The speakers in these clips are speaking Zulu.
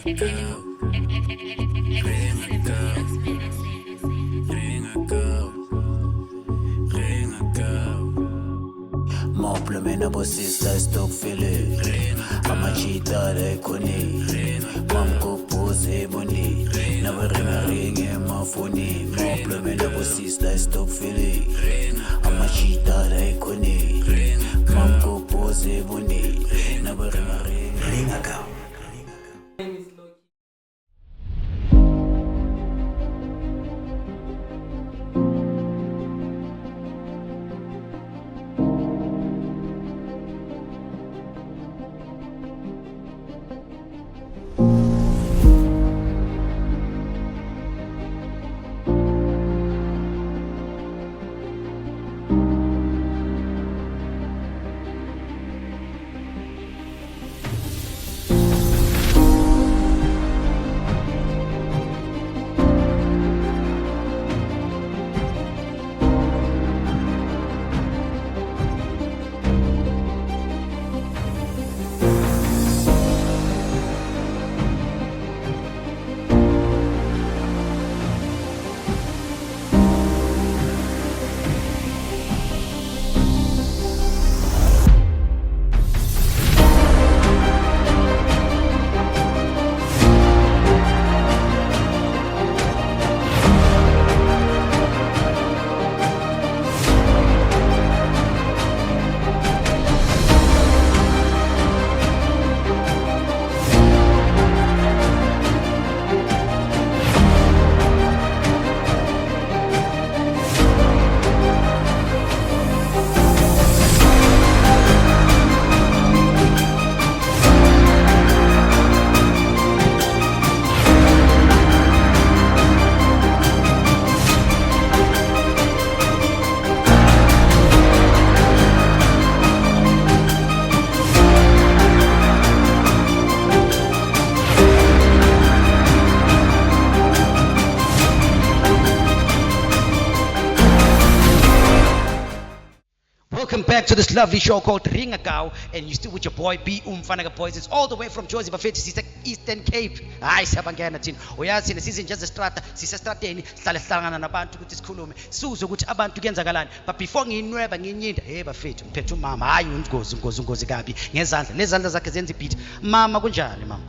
Moplo mina bosista stokfele amachita ekhoneni mamkopose ebondeni nabaringaringe emafonini. Moplo mina bosista stokfele amachita ekhoneni mamkopose ebondeni nabaringaringe. Ringa. Name is Loki. Welcome back to this lovely show called Ringagao, and you're still with your boy B Umfanaga Boys. It's all the way from Jozi Bafethu, sise Eastern Cape. Hayi, siyabangena thina. Uyazi thina sizinja zestrata, sisestrateni, sihlale sihlangana nabantu ukuthi sikhulume, sizwe ukuthi abantu kuyenzakalani. But before ngiyinweba ngiyinyinda, hey bafethu, ngiphethe umama. Hayi, ungozi, ungozi, ungozi kabi. Ngezandla, lezandla zakhe zenza ibeat. Mama, kunjani mama?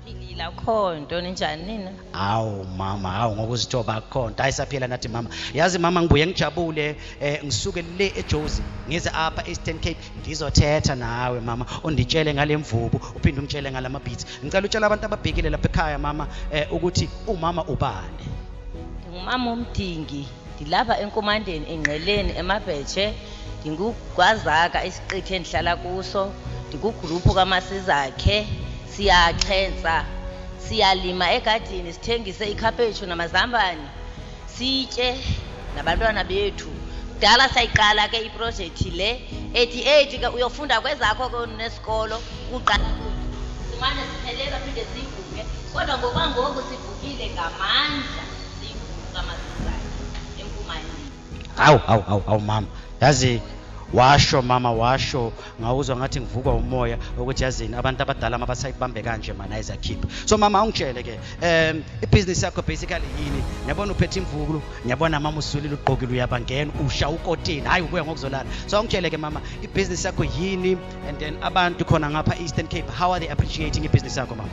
Philile, akho nto, ninjani nina? Awu mama, hawu ngokuzithoba akukho nto. Hayi, saphila nathi mama. Yazi mama, ngibuye ngijabule, ngisuke le eJozi ngize apha Eastern Cape ngizothetha nawe mama, unditshele ngale mvubu, uphinde ungitshele ngalama beats. Ngicela utshele abantu ababhekile lapha ekhaya mama, ukuthi umama ubani? Ngumama uMdingi, ndilapha eNkumandeni, eNgqeleni, eMabhetshe, ndingugwazaka isiqithi endihlala kuso, ndikugruphu kaMasizakhe, siyaxhentsa, siyalima egadini, sithengise ikhaphetshu namazambane, sitye nabantwana bethu. Kudala sayiqala ke iprojekthi le ethi ethi ke uyofunda kwezakho ke unesikolo, uqala simane siphelelwa phinde sivuke, kodwa ngokwangoku sivukile ngamandla, siyigruphu kaMasizakhe eNkumandeni. Hawu, hawu, hawu, hawu mama, yazi washo mama, washo ngawuzwa ngathi ngivukwa umoya ukuthi yazini abantu abadala mabasayibambe kanje mana ayizakhipha. So mama, awungitshele ke, ibhizinisi yakho basically yini? Ngiyabona uphethe imvubu, ngiyabona mama usulile, ugqokile, uyabangena usha ukotini, hayi ubuya ngokuzolala. So awungitshele ke mama, ibhizinisi yakho yini, and then abantu khona ngapha Eastern Cape, how are they appreciating ibhizinisi yakho mama?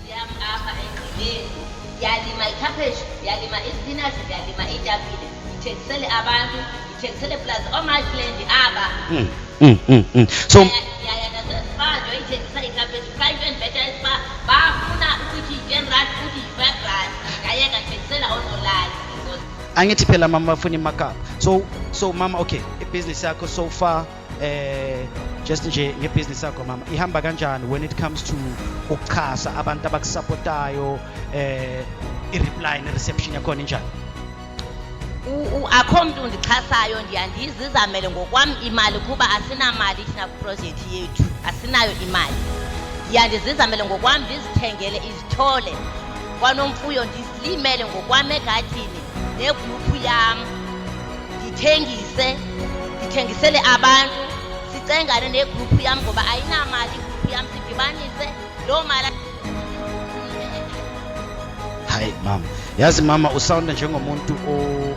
Yam apha eNgqeleni, ndiyalima ikhaphetshu, ndiyalima isipinatshi, ndiyalima iitapile, ndithengisele abantu, ndithengisele plus oomahlandi aba. So Ndiyaya naseSpar ndiyoyithengisa ikhaphetshu, 5 and better eSpar, bafuna ukuthi yi-10 rand, futhi yi-5 rand, ndayeka ndithengisela oonolali because angithi phela mama bafuna imarkup. So mama, okay, ibhizinisi yakho so far, just nje ngebhizinisi yakho mama, ihamba kanjani when it comes to ukuchasa abantu abakusupportayo, i-reply ne-reception yakhona injani? Akho mntu undixhasayo, ndiya ndizizamele ngokwam imali kuba asinamali thina kwiprojekthi yethu, asinayo imali. Ndiya ndizizamele ngokwam, ndizithengele izithole kwanomfuyo, ndizilimele ngokwam egadini negruphu yam, ndithengise, ndithengisele abantu, sicengane negruphu yam ngoba ayinamali igruphu yam, sidibanise loo mali. Hayi mama, yazi mama, usounda njengomuntu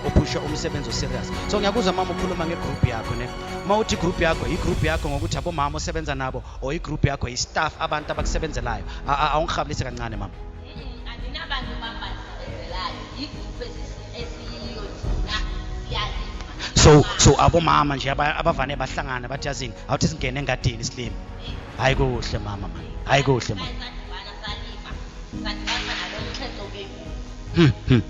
ophusha umsebenzi oserious. So ngiyakuzwa mama ukhuluma ngegroup yakho, ne? Uma uthi igroup yakho, igroup yakho ngokuthi abomama osebenza nabo, or igroup yakho i-staff, abantu abakusebenzelayo? Awungihabulise kancane, mama. Andinabantu bam bandisebenzelayo, yigruphu esiyiyo thina, siyalima. So abomama nje abavane bahlangana bathi, yazini, awuthi singene engadini silime. Hayi kuhle mama, man, hayi kuhle mama. Sadibana salima, sadibana nalo mxhentso ke ngoku.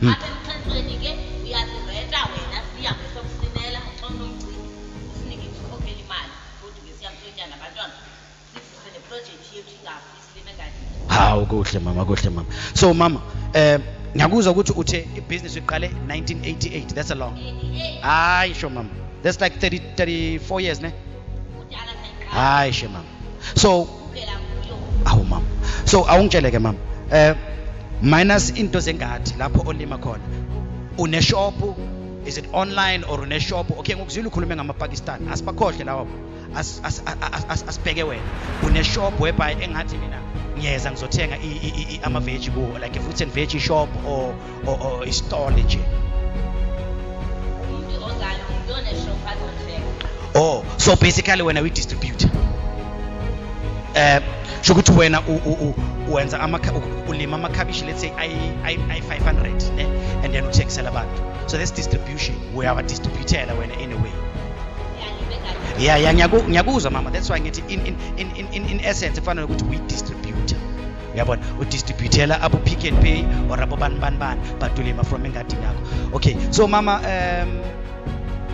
Apha emxhentsweni ke uyazirenta wena, sihambe sokusinela xa unomcimbi, usinike, sikhokhele imali, futhi ke sihambe siyotya nabantwana, sivuse neprojekthi yethu ingafi, silime engadini. Hawu kuhle mama, kuhle mama. So mama, ngiyakuzwa ukuthi uthe ibhizinisi uyiqale 1988. That's a long 88. Hayi sho mama, that's like 30 34 years, ne? Kudala sayiqala. Hayi she mama, so Kukela kuyo. Awu mama, so awungitshele ke mama, minus into zengadi lapho olima khona, uneshop? Is it online or uneshop? Okay, ngokuzwile ukhulume ngama-Pakistan, asibakhohle lawo. Asibheke wena, uneshop whereby engathi mina ngiyeza ngizothenga ama-veg kuwo, like a fruits and veg shop or isitole nje? Umntu ozayo, umntu oneshop azothenga. Oh, so basically wena uyi-distributor. Sho ukuthi wena wenza ulima amakhabishi, let's say ayi 500, ne, and then uthengisela abantu. So that's distribution, uyabadistributela wena in a way. Siyalima engadini. Yeah, ngiyakuzwa mama. That's why ngithi in essence efana nokuthi uyi-distributor, uyabona, udistributela abo Pick and Pay or abo bani bani bani, but ulima from engadini yakho. Okay, so mama,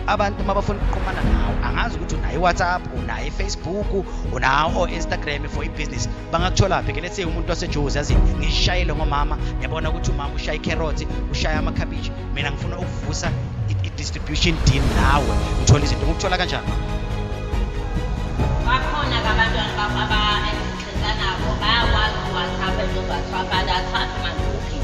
abantu mabafuna ukuxhumana nawe, angazi ukuthi unayo i-WhatsApp, unayo i-Facebook, unawo o-Instagram for ibhizinisi, bangakutholaphi ke? Let's say umuntu waseJozi, yazi ngishayele ngomama, ngiyabona ukuthi umama ushaya i-carrot, ushaya amakhabishi, mina ngifuna ukuvusa i-distribution deal nawe, ngithole izinto, ngikuthola kanjani, mama? Bakhona ke abantwana bakho endixhentsa nabo, bayakwazi uWhatsApp, endizoWhatsApp, andaWhatsApp manduphi.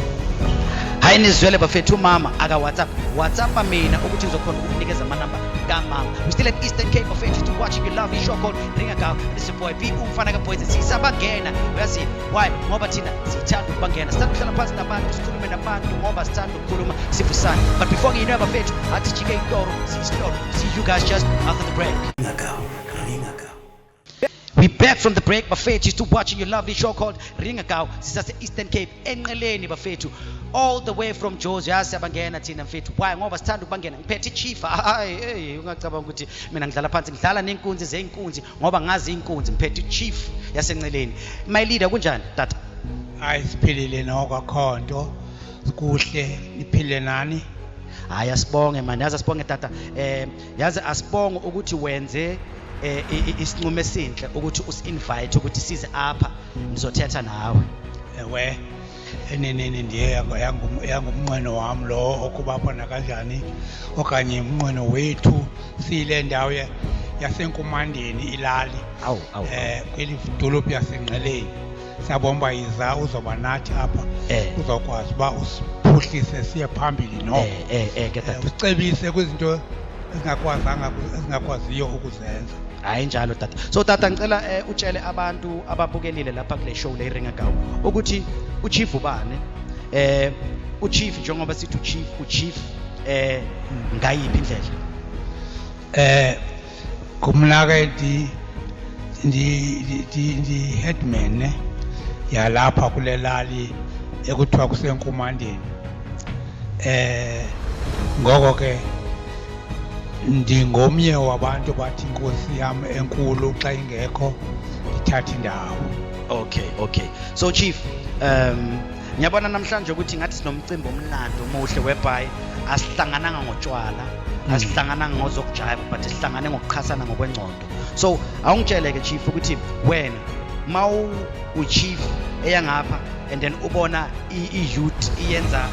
Hayi nizwele bafethu, umama aka WhatsApp, WhatsApp mina ukuthi ngizokhona ukukunikeza amanamba kamama. We still at Eastern Cape bafethu, still watching your lovely show called Ringa Gaw. This is your boy B, umfana kaBoys. Sisabangena, uyazi why? Ngoba thina sithanda ukubangena, sithanda ukuhlala phansi nabantu, sikhulume nabantu, ngoba sithanda ukukhuluma sivusane. But before ngiyinwe bafethu, athi jike itoro siyisitolo. See you guys just after the break. Ringa Gaw, Ringa Gaw. We back from the break bafethu, still watching your lovely show called Ringa Gaw. Sisase Eastern Cape, enqeleni bafethu, all the way from Jozi. Yazi siyabangena thina mfethu. Why? Ngoba sithanda ukubangena. Ngiphethe ichief. Hayi, hey, ungacabanga ukuthi mina ngidlala phansi, ngidlala nenkunzi zeyinkunzi ngoba ngazi inkunzi. Ngiphethe ichief yasenceleni. My leader, kunjani tata? Hayi siphilile noko, akho nto, kuhle, niphile nani? Hayi asibonge man, yazi asibonge tata. Yazi asibonge ukuthi wenze isinqumo esinhle ukuthi usi-invite ukuthi size apha ngizothetha nawe. Ewe, eneneni ndiye yangumnqweno wam lo okuba apha nakanjani, okanye umnqweno wethu siyile ndawo yaseNkumandeni ilali. Awu awu. Kweli dolophu yaseNgqeleni. Siyabona uba yiza uzoba nathi apha, uzawukwazi uba usiphuhlise siye phambili noko. Ke tata. Usicebise kwizinto ezingakwazanga, ezingakwaziyo ukuzenza. Hayi njalo tata. So tata, ngicela utshele abantu ababukelile lapha kule show le Ringa Gaw ukuthi uchief ubani? Uchief, njengoba sithi uchief, uchief ngayiphi indlela? Kumna ke ndi headman, ne, yalapha kule lali ekuthiwa kuseNkumandeni. Ngoko ke ndingomnye wabantu bathi inkosi yam enkulu xa ingekho ndithatha indawo. Okay. So chief, ngiyabona namhlanje ukuthi ngathi sinomcimbi omnandi omuhle whereby asihlangananga ngotshwala, asihlangananga ngozokujiva, but sihlangane ngokuqhasana ngokwengcondo. So awungitshele ke chief ukuthi wena mawu uchief eyangapha and then ubona i-youth iyenza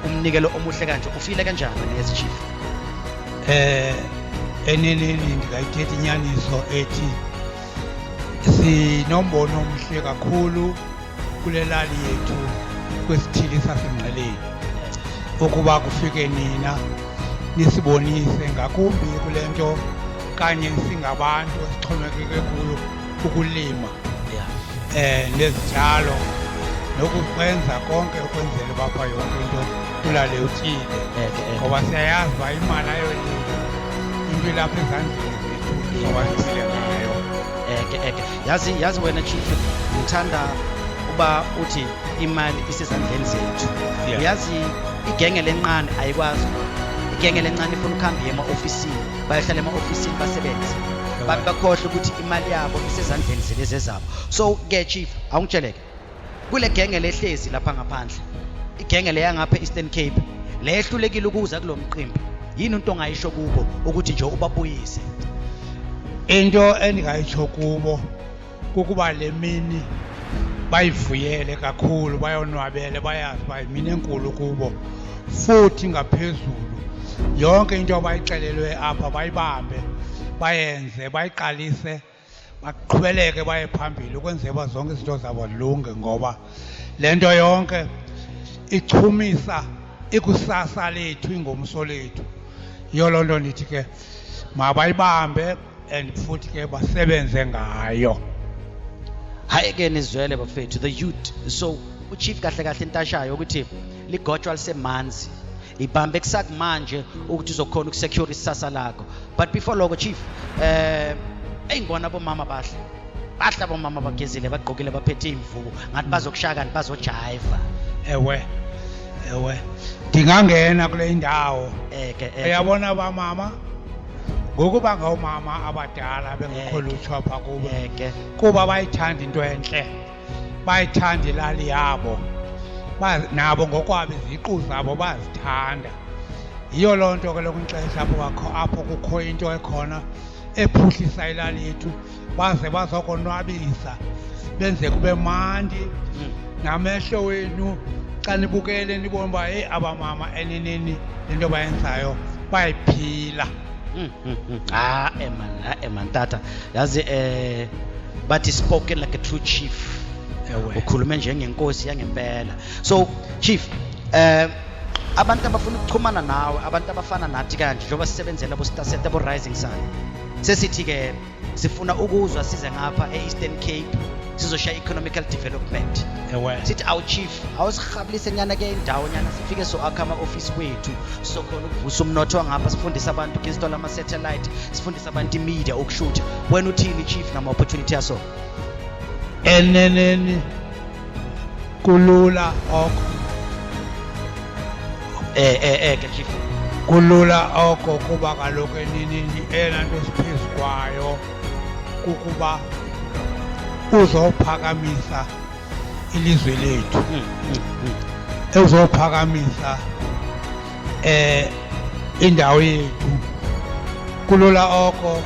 umnikelo omuhle kanje, ufile kanjani wena as chief? Eneneni ndingayithetha inyaniso ethi sinombono omhle kakhulu kule lali yethu kwesithili saseNgqeleni, ukuba kufike nina nisibonise ngakumbi kule nto kanye singabantu esixhomekeke kuyo, ukulima nezitshalo. Nokukwenza konke ukwenzela uba apha yonke into ulale utyile. Ngoba siyayazi uba imali ayoyinto, into ilapha ezandleni zethu, soba siphile ngayo. Eke eke, yazi wena chief, ngithanda uba uthi imali isezandleni zethu. Uyazi igenge lencane ayikwazi, igenge lencane ifuna ukuhamba iye ema-ofisini, bayohlala ema-ofisini basebenze, bakhohlwe ukuthi imali yabo isezandleni zelezi zabo. So ke chief, awungitsheleke kule genge lehlezi lapha ngaphandle, igenge leya ngapha e-Eastern Cape lehlulekile ukuza kulo mcimbi, yini into ongayisho kubo ukuthi nje ubabuyise? Into endingayitsho kubo kukuba le mini bayivuyele kakhulu, bayonwabele, bayazi uba yimini enkulu kubo. Futhi ngaphezulu yonke into abayixelelwe apha bayibambe, bayenze, bayiqalise, baqhubeleke baye phambili ukwenzela uba zonke izinto zabo zilunge, ngoba le nto yonke ichumisa ikusasa lethu, ingomso lethu. Yiyo loo nto ndithi ke mabayibambe and futhi ke basebenze ngayo. Hayi ke, nizwele bafethu, the youth. So uchief kahle kahle into ashayo ukuthi ligotshwa lisemanzi, ibambe kusakumanje ukuthi uzokhona ukusecure isasasa lakho. But before lokho chief, eyingibona abomama bahle bahle, abomama bagezile, bagqokile, baphethe imvubu, ngathi bazokushaya kanti bazojiva. Ewe, ndingangena kule indawo. Eke eke. Uyabona bamama, ngokuba ngoomama abadala bengekho lutsho apha kubo, kuba bayithanda into entle, bayithanda ilali yabo, nabo ngokwabo iziqu zabo bazithanda. Yiyo loo nto ke lokunxesha apho bakho, apho kukho into ekhona ephuhlisa ilali yethu, baze bazokonwabisa, benze kube mandi. Namehlo wenu xa nibukele nibone uba heyi, abamama eneneni le nto bayenzayo bayayiphila. Ah, man, ah, man, tata. Yazi bathi spoken like a true chief. Ukhulume njengenkosi yangempela. So chief, abantu abafuna ukuxhumana nawe, abantu abafana nathi kanje njengoba sisebenzela bo Star bo Rising Sun. Sesithi ke sifuna ukuzwa size ngapha e-Eastern Cape sizoshaya economical development. Sithi awu chief, awusihabulise nyana ke indawo nyana, sifike so akha ama-office wethu, sizokhona ukuvusa umnotho wangapha, sifundise abantu uku-install ama-satellite, sifundise abantu i-media ukushutha. Wena uthini chief ngama-opportunity aso? Eneneni kulula oko. Ke chief. Kulula oko kuba kaloku eneneni eyona nto siphezu kwayo kukuba uzophakamisa ilizwe lethu, uzophakamisa indawo yethu. Kulula oko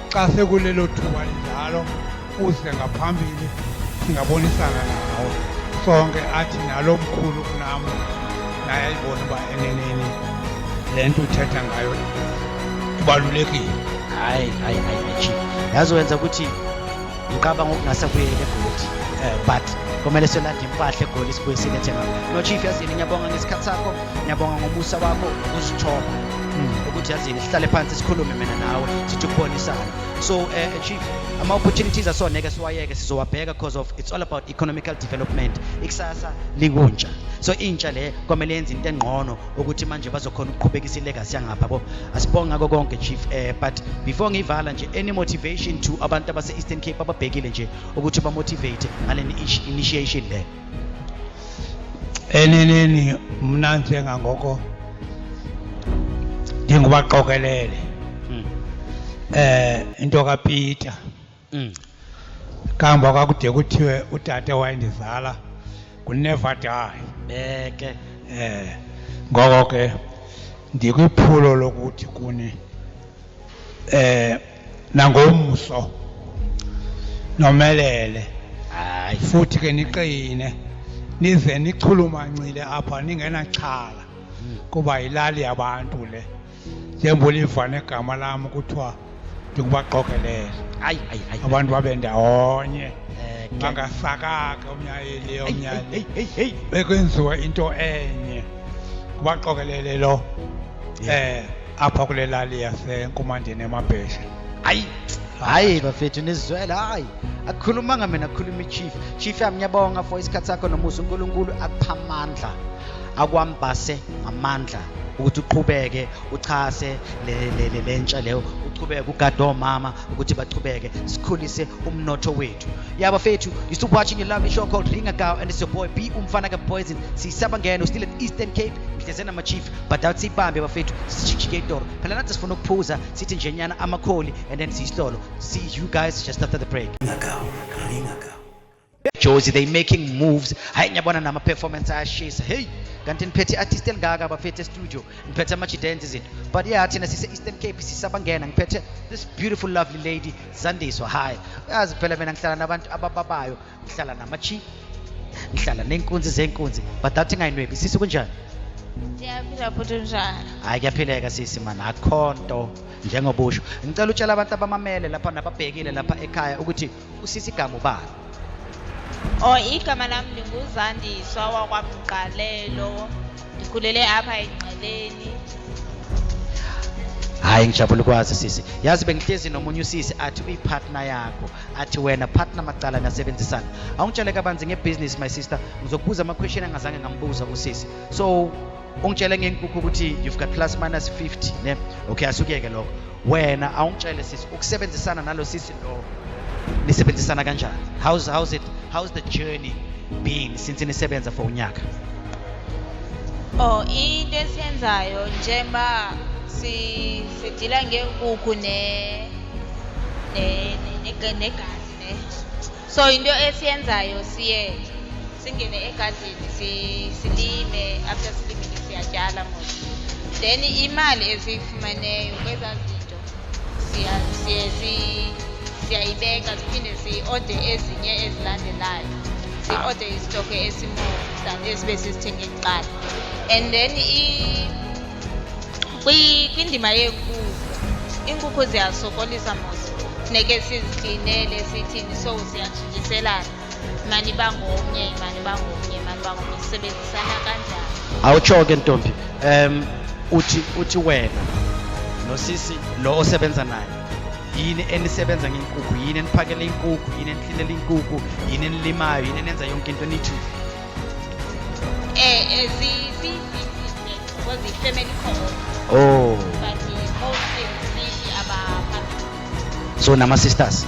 xa sekulelo thuba linjalo, uze ngaphambili, singabonisana nawe sonke, athi nalo mkhulu kunam naye ayibone uba eneneni le nto uthetha ngayo ibalulekile. Hayi hayi hayi chief, yazi wenza ukuthi ngicabanga ukungasabuyeli eGoli, but kumele siyolanda impahla eGoli sibuye silethe ngapha. No chief, yazini ngiyabonga ngesikhathi sakho, ngiyabonga ngomusa wakho, ukuzithoba, ukuthi yazini sihlale phansi sikhulume mina nawe, sithi ukubonisana. So chief, ama-opportunities asoneke siwayeke, sizowabheka because of it's all about economical development. Ikusasa likuntsha, so intsha le kwamele yenze into engqono ukuthi manje bazokhona ukuqhubekisa ilegacy yangapha bo. Asibonge ngako konke chief, but before ngivala nje, any motivation to abantu abase-Eastern Cape ababhekile nje ukuthi bamotivate ngale initiation le? Eneneni mna njengangoko ndingubaqokelele into kaPeter, kamva kwakude kuthiwe utata wayendizala ngunever die. Beke. Ngoko ke ndikwiphulo lokuthi kuni nangomso nomelele, hayi futhi ke niqine, nize nichulumancile apha, ningenaxhala, kuba yilali yabantu le. Njengoba uliva negama lam kuthiwa ndingubaqokelele, hayi hayi hayi abantu babe ndawonye, bangasakake omnye omnye, hey hey hey bekwenziwa into enye. Kubaqokelele lo apha kule lali yaseNkumandeni eMabhesha. Hayi. Hayi bafethu, nizwela, hayi akukhulumanga mina, akukhuluma i-chief. Chief yami, ngiyabonga for isikhathi sakho nomusa. UNkulunkulu akupha amandla, akwambase ngamandla ukuthi uqhubeke uchase le lentsha leyo, uchubeke ugade omama ukuthi bachubeke, sikhulise umnotho wethu. Yeah bafethu, you still watching your lovely show called Ringagaw and it's your boy B umfana ka Poison. Sisabangena still at Eastern Cape, ngihleze nama chief, but awuthi sibambe bafethu, sijike itoro phela, nathi sifuna ukuphuza, sithi njenyana amakholi and then siyisitolo. See you guys just after the break. Ringagaw, Ringagaw. Jozi, they making moves. Hayi, ngiyabona nama performance ayashisa. Hey, kanti niphethe artist elingaka bafethu studio, ngiphethe ama dance izinto. But yeah, thina sise Eastern Cape, sisabangena, ngiphethe this beautiful lovely lady Zandiswa. Hi, uyazi phela mina ngihlala nabantu abababayo, ngihlala nama chief, ngihlala nenkunzi zenkunzi, but that ngayinwebi. Sisi, kunjani? Ndiyaphila bhuti, njani? Hayi, kuyaphileka sisi man, akhonto njengobusho. Ngicela utshela abantu abamamele lapha nababhekile lapha ekhaya ukuthi usisi igama ubani? Oh, igama lam ndinguZandiswa wakwaMqalelo. Ndikhulele apha eNgqeleni. Hayi, ngijabula ukwazi sisi. Yazi bengihlezi nomunye usisi athi uyi-partner yakho, athi wena partner macala nasebenzisana. Awungitshele kabanzi nge-business, my sister. Ngizokubuza ama-question angazange ngambuza usisi. So ungitshele ngenkukhu ukuthi you've got plus minus 50, ne? Okay, asukuyeke lokho. Wena awungitshele sisi, ukusebenzisana nalo sisi lo, nisebenzisana kanjani? How's the journey been since nisebenza for unyaka? Oh, into esiyenzayo njengoba sidila ngeenkukhu negazi ne. So into esiyenzayo, siye singene egadini, silime, after silimile siyatyala mos. Then imali esiyifumeneyo kwezaa zinto siya siye siyayibeka, siphinde si-ode ezinye ezilandelayo. Si-ode isitokhe esi-more than esibe sisithenge kuqala. And then kwindima yeenkukhu, iinkukhu ziyasokolisa mos, funeke siziklinele, sithini, so siyatshintshiselana, mani bangomnye, mani bangomnye, mani bangomnye, sisebenzisana kanjalo. Awutsho-ke ntombi, uthi wena nosisi lo osebenza naye, yini enisebenza ngenkukhu, yini eniphakele inkukhu, yini eniklinela inkukhu, yini enilimayo, yini enenza yonke into nithi? Siyi-business because yi-family co-op. Oh. But mostly sithi abaphambili. So nama-sisters?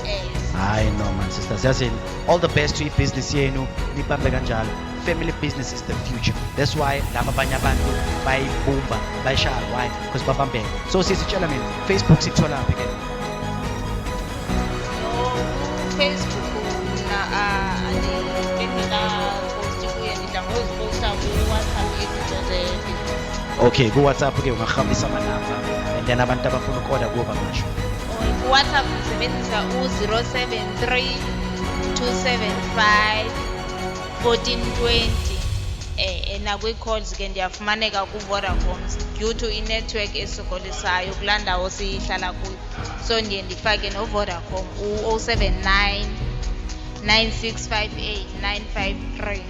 Yes. Hayi no man, sisters, yazini, all the best to ibhizinisi yenu, nibambe kanjalo. Family business is the future. That's why laba abanye abantu bayibumba, bayishaya. Why? Because babambene. So sisitshela mina, Facebook sikutholaphi ke? No, Facebook mna bendikaposti kuye, ndidla ngoziposta kuWhatsApp izinto zebhizinisi. Okay, ku-WhatsApp ke ungahambisa amanamba and then abantu abafuna uku-oda kuwo bangasho. KuWhatsApp ndisebenzisa u-073 275 1420. Nakwii-calls ke ndiyafumaneka kuVodacom due to inethiwekhi esokolisayo kulaa ndawo sihlala kuyo, so ndiye ndifake noVodacom u-079 9658 953.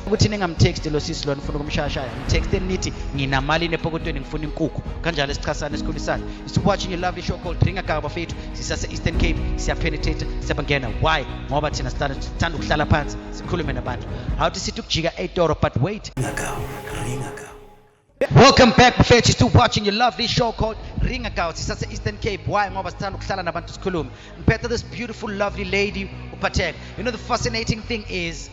Ukuthi ningamtext lo sisi lo nifuna ukumshayashaya, ngitexte nithi nginamalini epokotweni, ngifuna inkukhu, kanjalo sichasane, sikhulisane. Is watching a lovely show called Ringagaw bafethu, sisase Eastern Cape, siyapenetrate, siyabangena. Why? Ngoba thina sithanda ukuhlala phansi sikhulume nabantu. Awuthi sithi ukujika ey'toro, but wait. Ringagaw, Ringagaw. Welcome back bafethu, still watching your lovely show called Ringagaw. Sisase Eastern Cape. Why? Ngoba sithanda ukuhlala nabantu sikhulume. Ngiphethe this beautiful lovely lady uPhatheka. You know, the fascinating thing is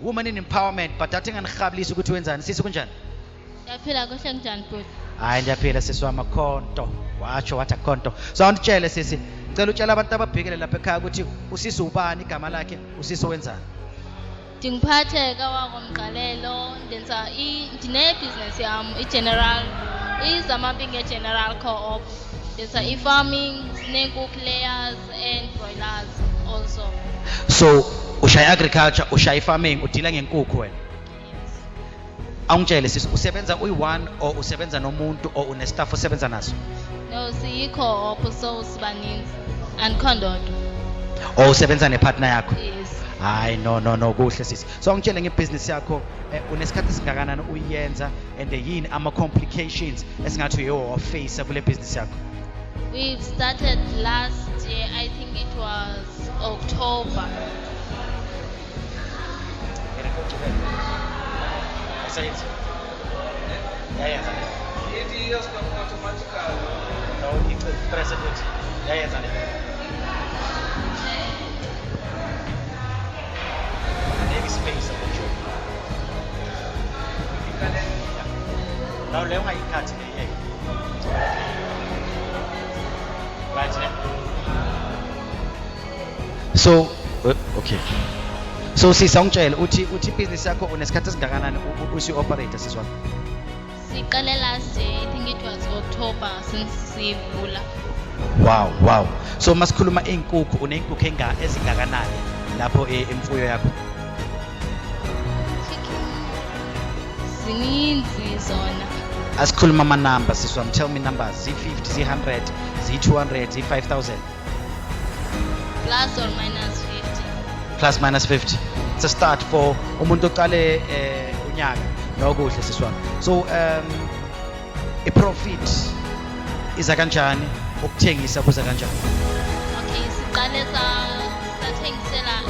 woman in empowerment, but athi nganihabulisa ukuthi wenzani. Sisi, kunjani? Ndiyaphila kuhle, kunjani bhuti? Hayi, ndiyaphila sisi wami, akhonto. Watsho wathi akhonto. So awunditshele sisi, ngicela utshele abantu ababhekele lapha ekhaya ukuthi usisi ubani igama lakhe, usisi wenzani? Ndinguphatheka wakoMqalelo, ndenza ndinebhizinesi yam, i-general iZamampinge General Co-op. Ndenza i-farming, sineenkukhu, layers and broilers also. So ushaya agriculture, ushaya farming, udila ngenkukhu wena. Yes. Awungitshele sisi, usebenza uyi-one or usebenza nomuntu or une-staff osebenza naso? No, siyi-co-op, so sibaninzi. Andikho ndodwa. Or usebenza nepartner yakho? Yes. Hayi no no no, kuhle sisi. So angitshele ngebhizinisi yakho, unesikhathi esingakanani uyenza and yini ama-complications esingathi uye wawaface kule business yakho? We've started last Last year, I think it was October. Ayisayenzi. Yayenza le. Ithi iyostop automatically. No, press it. Yayenza le. Maybe space I'm not sure. No, leyo ungayikhathi le yeke. Right ne? So, okay. So sisa ungitshele uthi ibhizinisi yakho unesikhathi esingakanani usi-operator sisi wami? Siqale last year, I think it was October since sivula. Wow. So masikhuluma iy'nkukhu uney'nkukhu ezingakanani lapho imfuyo yakho? Chicken zininzi zona. Asikhuluma amanamba sisi wami, tell me numbers. Zi-50, zi-100, zi-200, zi-5000. Plus or minus 50. Plus minus 50. It's a start for umuntu oqale unyaka nokuhle sisi wami. So i-profit iza kanjani? Ukuthengisa kuza kanjani? Okay, siqale sathengisela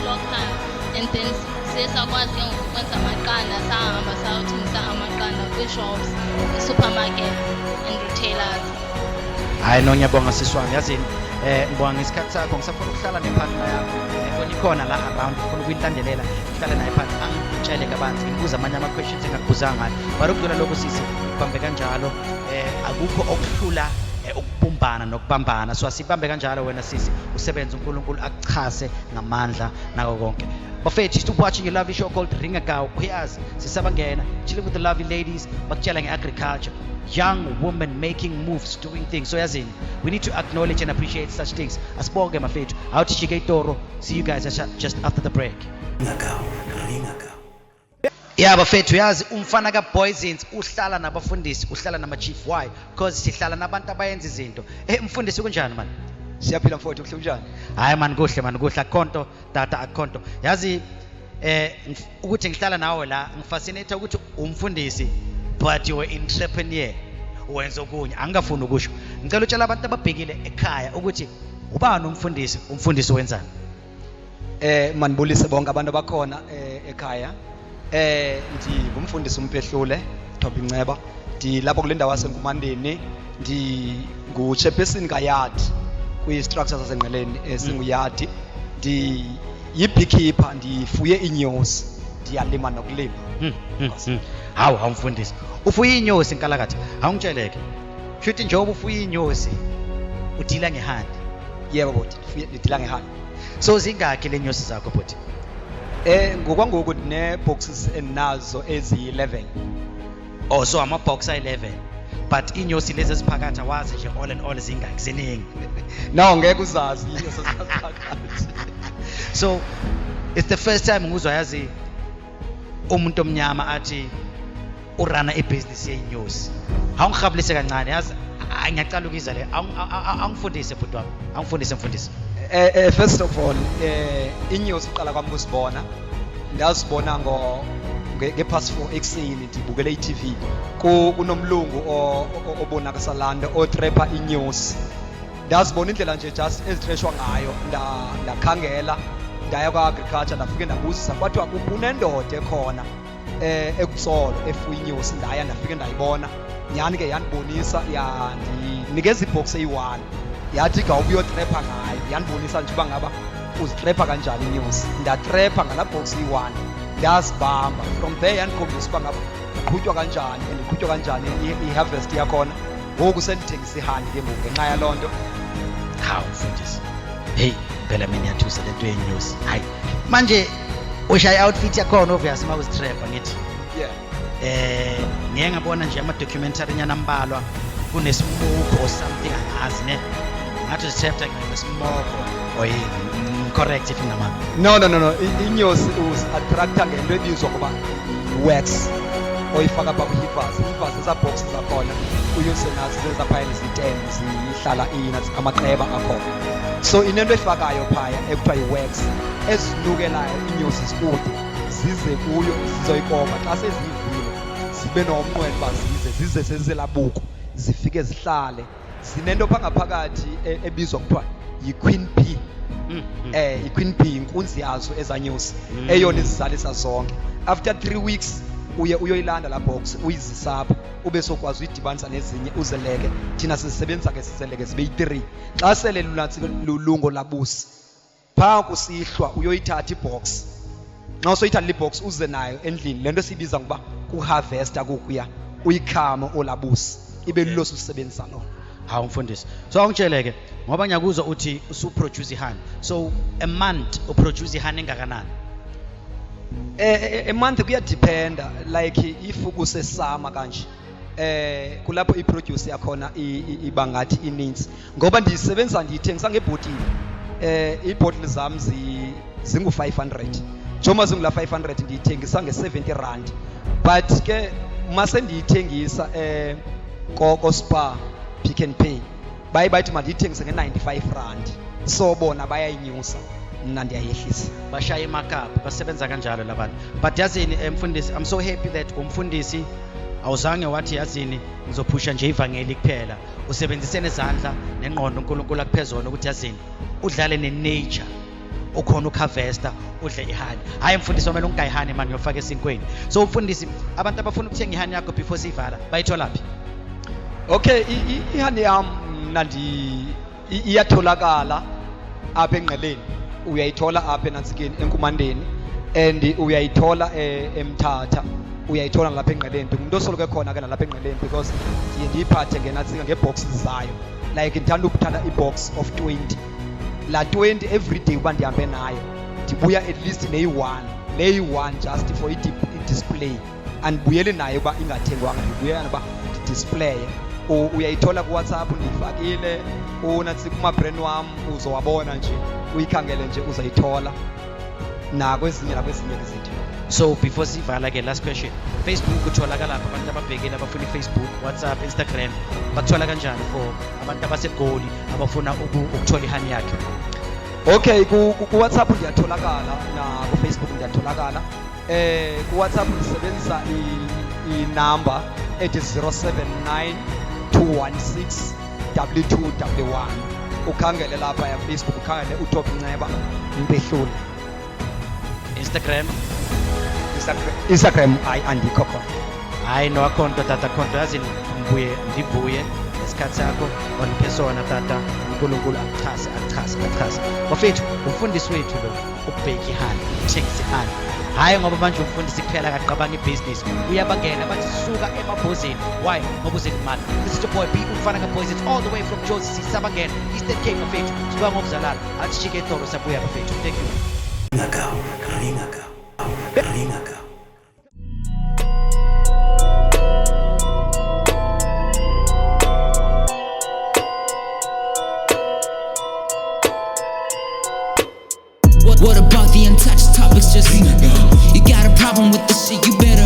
local and then siye sakwazi ke ngoku ukwenza amaqanda, sahamba sayothengisa amaqanda kwii-shops, ii-supermarkets and retailers. Hayi no, ngiyabonga sisi wami, yazini ngibonga ngesikhathi sakho. Ngisafuna ukuhlala nepartner yakho, ngibona ikhona la around, ngifuna ukuyilandelela, ngihlale naye phansi angitshele kabanzi, ngibuze amanye ama-questions engakubuzanga ngayo. But ukudlula lokho sisi, ngibambe kanjalo, akukho okuhlula ukubumbana nokubambana. So asibambe kanjalo wena sisi, usebenze uNkulunkulu akuchase ngamandla nako konke. Bafethu, still watching your lovely show called Ringagaw. Uyazi sisabangena chilling with the lovely ladies, bakutshela nge-agriculture, young women making moves, doing things. So yazini, we need to acknowledge and appreciate such things. Asibonge mafethu. Awuthi shike itoro. See you guys just after the break. Ringagaw. Ringagaw. Yeah bafethu, yazi umfana kaBoysins uhlala nabafundisi, uhlala nama-chief. Why? Because sihlala nabantu abayenza izinto. Mfundisi kunjani man? Siyaphila mfowethu, kuhle kunjani? Hayi man, kuhle man, kuhle. Akhonto tata, akhonto. Yazi ukuthi ngihlala nawe la, ngifascinate ukuthi umfundisi but you were entrepreneur, wenza okunye angingafuni ukusho. Ngicela utshela abantu ababhekile ekhaya ukuthi ubani umfundisi, umfundisi wenzani? Manibulise bonke abantu abakhona ekhaya. Ndingumfundisi uMphehlule Thobi Nceba. Ndilapha kule ndawo yaseNkumandeni, ndingu-chairperson kaYadi kwi-structure saseNgqeleni esinguyadi. Ndiyi-beekeeper, ndifuye iinyosi, ndiyalima nokulima. Hawu, hawu mfundisi, ufuye iinyosi nkalakatha. Awungitsheleke, shuthi njengoba ufuye iinyosi udila ngehandi? Yebo bhuti, ndidila ngehandi. So zingakhi le nyosi zakho bhuti? Ngokwangoku ndinee-boxes endinazo eziyi-11. Oh, so ama-box ayi-11, but iinyosi lezi eziphakathi awazi nje all and all zingakhi, ziningi? No, ngeke uzazi iinyosi eziphakathi. So it's the first time ngizwa yazi umuntu omnyama athi urana ibhizinisi yey'nyosi. Awungihabulise kancane yazi, ngiyacala ukuyiza le. Awungifundise bhuti wami, awungifundise mfundisi. First of all, inyosi uqala kwami ukuzibona, ndazibona nge-past 4 ekuseni ndibukele i-TV. Kunomlungu obonakasa laa nto otrepha inyosi. Ndazibona indlela nje just ezitreshwa ngayo, ndakhangela, ndaya kwa-agriculture, ndafike ndabuzisa, kwathiwa kunendoda ekhona ekuTsolo efuya inyosi. Ndaya ndafike ndayibona nyhani ke, yandibonisa, yandinikeza ibhoksi eyi-1, yathi gawuba uyotrepha ngayo, yandibonisa nje uba ngaba uzitrepha kanjani inyosi. Ndatrepha ngalaa bhoksi iyi-1, ndazibamba. From there yandikhombisa uba ngaba iqhutywa kanjani and iqhutywa kanjani i-harvest yakhona. Ngoku sendithengisa ihandi ke ngoku ngenxa yaloo nto. Hawu mfundisi, heyi phela mina iyathusa le nto yenyosi. Hayi manje ushaya i-outfit yakhona obvious uma uzitrepha ngithi. Yeah. Ngiye ngabona nje ama-documentary nyana ambalwa, kunesmoko or something, angazi ne, ngathi uzitrepha ngesimoko or yini? Correct if nginamanga. No, no, no, no. Inyosi uzi-attracta ngento ebizwa ngoba yi-wax oyifaka phaa kwi-heifers. Heifers zezaa boxes zakhona uyose nazo zezaphayana ziyi-10 zihlala amaqeba akhona. So inento efakayo phaya ekuthiwa yi-wax ezinukelayo iinyosi zikude zize kuyo zizoyikopa. Xa seziyivile zibe nomnqweno uba zize sezelabuko zifike zihlale. Zinento phaa ngaphakathi ebizwa kuthiwa yi-queen bee. I-queen bee inkunzi yazo ezanyosi, eyona izizalisa zonke. After 3 weeks uye uyoyilanda la box, uyizisa apha, ube sokwazi uyidibanisa nezinye uzeleke. Thina sizisebenzisa ke sizeleke zibe yi-3. Xa sele lulungo labusi phaa kusihlwa, uyoyithatha ibox. Xa usoyithatha le box uze nayo endlini, le nto siyibiza ngokuba kuharvesta kokuya, uyikhame olabusi ibe lulo susebenzisa lona. Hawu mfundisi, so awungitshele ke, ngoba ngiyakuzwa uthi usuproduce ihoney, so a month uproduce ihoney engakanani? A month kuyadependa, like if kusesama kanje, kulapho iproduce yakhona iba ngathi ininzi, ngoba ndiyisebenzisa ndiyithengisa ngebhotile. Iibhotile zam zingu-500, njengoba zingula 500 ndiyithengisa nge-70 rand, but ke mase ndiyithengisa koSpar Pick n Pay, baye bathi mandiyithengise nge-95 rand, so bona bayayinyusa, mna ndiyayehlisa. Bashaya imarkup, basebenza kanjalo labantu. But yazini, mfundisi, I'm so happy that umfundisi awuzange wathi yazini ngizophusha nje ivangeli kuphela, usebenzise nezandla nengqondo uNkulunkulu akuphezona ukuthi yazini udlale ne-nature, ukhona ukuharvesta udle ihoney. Hayi mfundisi, wamele ungayi honey mani, uyofaka esinkweni. So mfundisi, abantu abafuna ukuthenga ihoney yakho before siyivala bayitholaphi? Okay, ihoney yam mna iyatholakala apha eNgqeleni, uyayithola apha enantsikeni enkumandeni, and uyayithola eMthatha, uyayithola nalapha eNgqeleni. Ndingumntu osoloko ekhona ke nalapha eNgqeleni, because ndiye ndiyiphathe ngenantsika ngeeboxes zayo. Like ndithanda ukuthatha ibox of 20, la 20 every day uba ndihambe nayo, ndibuya at least neyi-1, leyi-1 just for i-display. Andibuyeli nayo uba ingathengwanga, ndibuyela uba ndidisplaye. Uyayithola kuWhatsApp, ndiyifakile unantsi kuma-brand wam, uzowabona nje, uyikhangele nje uzayithola, nakwezinye izinto. So before sivala ke, last question, Facebook utholakala lapha abantu ababhekile abafuna i-Facebook, WhatsApp, Instagram, bakuthola kanjani for abantu abaseGoli abafuna ukuthola ihoney yakhe? Okay, ku-WhatsApp ndiyatholakala, na ku-Facebook ndiyatholakala. Ku-WhatsApp ndisebenzisa inumber ethi 079 216 2211. Ukhangele lapha ya Facebook, ukhangele uTop Nceba Mpehlule. Instagram? Instagram hayi, andikho khona. Hayi no, akho nto tata, akho nto. Yazi ngibuye ndivuye ngesikhathi sakho oniphe sona tata. uNkulunkulu akuchase, akuchase, akuchase. Bafethu, umfundisi wethu lo ubheka ihoney, uthengisa ihoney. Hhayi ngoba manje umfundisi kuphela akaqabanga ibhizinisi, uyabangena bathi suka emabhozini. Why? Ngoba uzelimali. This is your boy B, umfana kaBoys. It's all the way from Jozi, sisabangena Eastern Cape. Bafethu, sibuya ngokuzalala, athi shike etolo, sabuya bafethu. Thank you. Ringakao, ringakao, ringakao. What about the untouched topics? Just you got a problem with this shit, you better.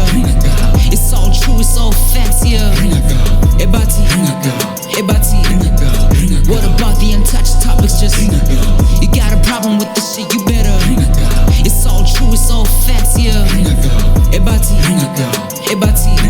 It's all true, it's all facts, yeah. Ebati, Ebati. What about the untouched topics? Just you got a problem with this shit, you better. It's all true, it's all facts, yeah. Ebati, Ebati.